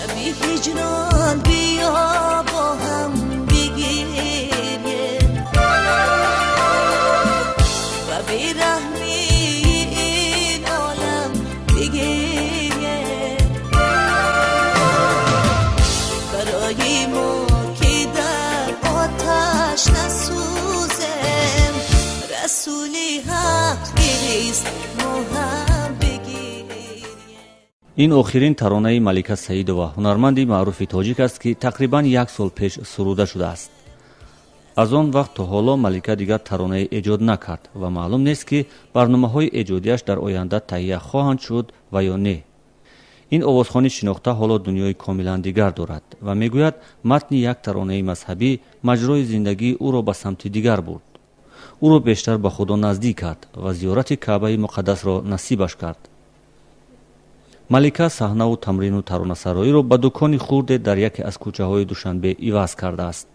Шаби ҳиҷрон биё бо ҳам бигирем ва бераҳмии ин олам бигирем. Барои мо ки дар оташ насӯзем, Расули ҳақ гирист, мо ҳам бигирем. Ин охирин таронаи Малика Саидова, ҳунарманди маъруфи тоҷик аст, ки тақрибан як сол пеш суруда шудааст. Аз он вақт то ҳоло Малика дигар таронае эҷод накард ва маълум нест, ки барномаҳои эҷодиаш дар оянда таҳия хоҳанд шуд ва ё не. Ин овозхони шинохта ҳоло дунёи комилан дигар дорад ва мегӯяд, матни як таронаи мазҳабӣ маҷрои зиндагии ӯро ба самти дигар бурд, ӯро бештар ба Худо наздик кард ва зиёрати Каъбаи муқаддасро насибаш кард. Малика саҳнаву тамрину таронасароиро ба дукони хурде дар яке аз кӯчаҳои Душанбе иваз кардааст.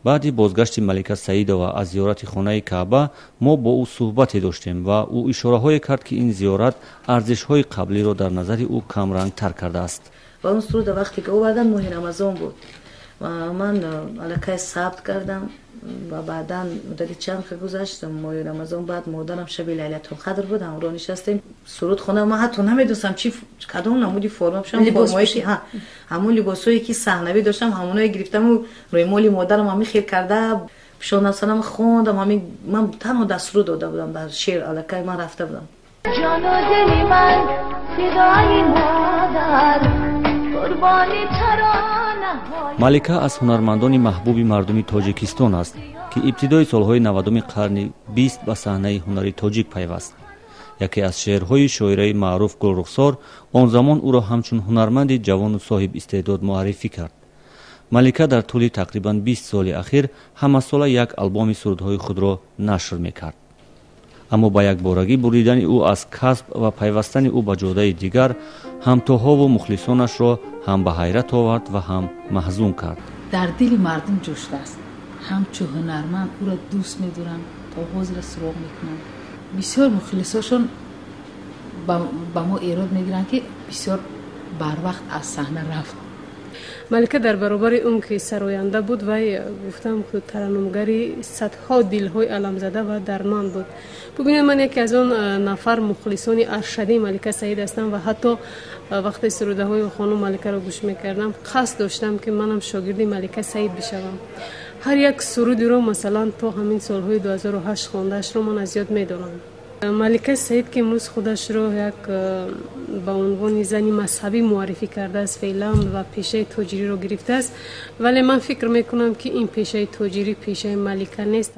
Баъди бозгашти Малика Саидова аз зиёрати хонаи Каъба мо бо ӯ суҳбате доштем ва ӯ ишораҳое кард, ки ин зиёрат арзишҳои қаблиро дар назари ӯ камрангтар кардааст. Ва он суруда вақте ки овардан, моҳи Рамазон буд ва ман аллакай сабт кардам ва баъдан муддати чанд ки гузашт, моҳи Рамазон баъд модарам шаби Лайлатулқадр буд, ҳамроҳ нишастем, суруд хонам. Ман ҳатто намедонистам, чи кадом намуди форма пӯшам, формое ки ҳамон либосое ки саҳнавӣ доштам, ҳамоное гирифтаму рӯймоли модарам ҳамин хел карда пӯшондам, санам хондам. Ҳамин ман танҳо дар суруд дода будам, дар шеър аллакай ман рафта будам. Ҷону дили ман фидои модар, қурбони таронаҳои. Малика аз ҳунармандони маҳбуби мардуми Тоҷикистон аст, ки ибтидои солҳои 90-уми қарни 20 ба саҳнаи ҳунари тоҷик пайваст. Яке аз шеърҳои шоираи маъруф Гулрухсор он замон ӯро ҳамчун ҳунарманди ҷавону соҳиб истеъдод муаррифӣ кард. Малика дар тӯли тақрибан 20 соли ахир ҳамасола як албоми сурудҳои худро нашр мекард, аммо ба якборагӣ буридани ӯ аз касб ва пайвастани ӯ ба ҷодаи дигар ҳамтоҳову мухлисонашро ҳам ба ҳайрат овард ва ҳам маҳзун кард. Дар дили мардум ҷо шудааст, ҳамчун ҳунарманд ӯро дӯст медоранд, то ҳозира суроғ мекунанд. Бисёр мухлисошон ба мо эрод мегиранд, ки бисёр барвақт аз саҳна рафт. Малика дар баробари он ки сароянда буд, вай гуфтам, тараннумгари садҳо дилҳои аламзада ва дарманд буд. Бубинед, ман яке аз он нафар мухлисони аршадии Малика Саид ҳастам ва ҳатто вақте сурудаҳои хонум Маликаро гӯш мекардам, қасд доштам, ки манам шогирди Малика Саид бишавам. Ҳар як сурудиро, масалан, то ҳамин солҳои 2008 хондаашро ман аз ёд медонам. Малика Саид, ки имрӯз худашро як ба унвони зани мазҳабӣ муаррифӣ кардааст феълан ва пешаи тоҷириро гирифтааст, вале ман фикр мекунам, ки ин пешаи тоҷирӣ пешаи Малика нест.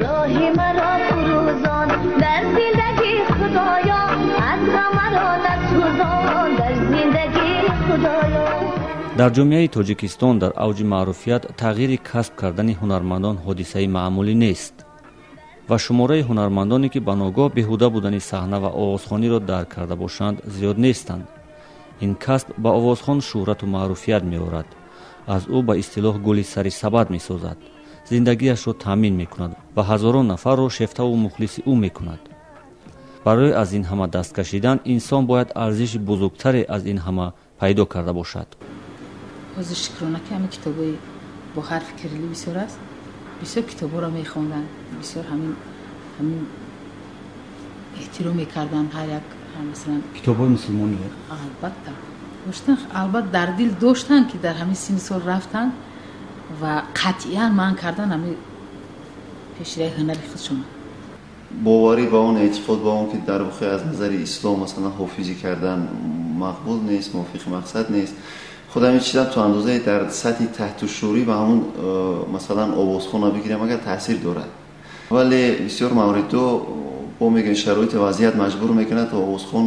Роҳи маро фурӯзон дар зиндагӣ, Худоё, аз ғамаро насӯзон дар зиндагӣ, Худоё. Дар ҷомеаи Тоҷикистон дар авҷи маъруфият тағйири касб кардани ҳунармандон ҳодисаи маъмулӣ нест ва шумораи ҳунармандоне, ки ба ногоҳ беҳуда будани саҳна ва овозхониро дарк карда бошанд, зиёд нестанд. Ин касб ба овозхон шӯҳрату маъруфият меорад, аз ӯ ба истилоҳ гули сари сабад месозад, зиндагиашро таъмин мекунад ва ҳазорон нафарро шефтаву мухлиси ӯ мекунад. Барои аз ин ҳама даст кашидан инсон бояд арзиши бузургтаре аз ин ҳама пайдо карда бошад. Ҳозир шукрона, ки ҳамин китобҳои бо ҳарфи кирилӣ бисёр аст, бисёр китобҳоро мехонданд, бисёр ҳамин эҳтиром мекарданд ҳар як, масалан. Китобҳои мусулмонӣ? Албатта, доштан, албатта, дар дил доштанд, ки дар ҳамин синни сол рафтанд ва қатъиян манъ кардан ҳамин пешираи ҳунари худшон. Боварӣ ба он, эътиқод ба он, ки дар воқеъ аз назари ислом, масалан, ҳофизӣ кардан мақбул нест, мувофиқи мақсад нест. Худ ҳамин чизам то андозае дар сатҳи таҳтушӯрӣ ба ҳамун масалан овозхона бигирем агар, таъсир дорад, вале бисёр мавридҳо бо мегӯем, шароити вазъият маҷбур мекунад то овозхон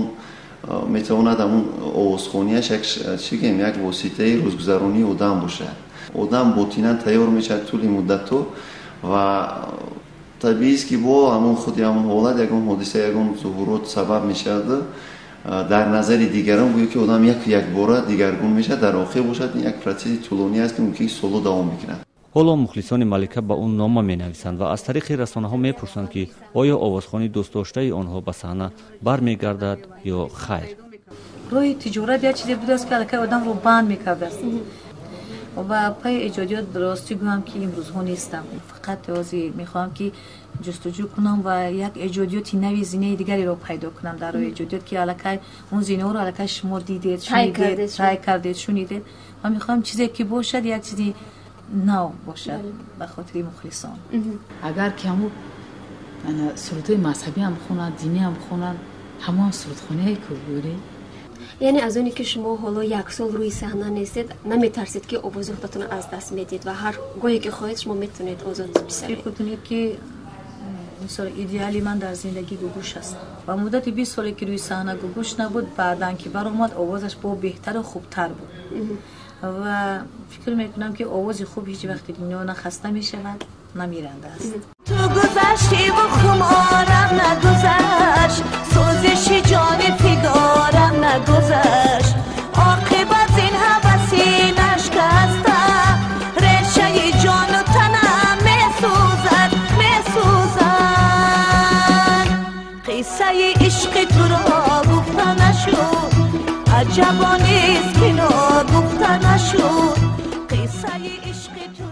метавонад ҳамун овозхонияш як, чӣ гӯем, як воситаи рӯзгузаронии одам бошад. Одам ботинан тайёр мешавад тӯли муддатҳо ва табиист, ки бо ҳамун худи ҳамун ҳолат, ягон ҳодиса, ягон зуҳурот сабаб мешавад, дар назари дигарон гӯё ки одам яку якбора дигаргун мешавад. Дар воқеъ бошад, ин як процесси тӯлонӣ аст, ки мумкин солҳо давом мекунад. Ҳоло мухлисони Малика ба ӯ нома менависанд ва аз тариқи расонаҳо мепурсанд, ки оё овозхони дӯстдоштаи онҳо ба саҳна бармегардад ё хайр. Роҳи тиҷорат як чизе будааст, ки аллакай одамро банд мекардааст. Ва пайи эҷодиёт, ростӣ гӯям, ки имрӯзҳо нестам. Фақат ҳозир мехоҳам, ки ҷустуҷӯ кунам ва як эҷодиёти нави, зинаи дигареро пайдо кунам дар роҳи эҷодиёт, ки аллакай он зинаҳоро аллакай шумо дидед, шунидед, тай кардед, шунидед. Ва мехоҳам чизе ки бошад, як чизи нав бошад ба хотири мухлисон. Агар ки ҳамун сурудҳои мазҳабиам хонанд, диниам хонанд, ҳамон сурудхоние ку бури. Яъне аз оне ки шумо ҳоло як сол рӯи саҳна нестед, наметарсед, ки овози худатонро аз даст медиҳед ва ҳар гоҳе ки хоҳед, шумо метавонед озод бисавед? Фикр кунед, ки мисол, идеали ман дар зиндагӣ Гугуш аст. Ва муддати 20 соле ки рӯи саҳна Гугуш набуд, баъдан ки баромад, овозаш бо беҳтару хубтар буд. Ва фикр мекунам, ки овози хуб ҳеҷ вақти дунё на хаста мешавад, на миранда аст. Ту гузаштиву хуморам нагузашт, сӯзиши ҷони фигорам нагузашт. Оқибат ин ҳаваси нашкаста, решаи ҷону танам месӯзад, месӯзад. Қиссаи ишқи туро гуфта нашуд, аҷабо нест, ки ногуфта нашуд. Қиссаи ишқи туро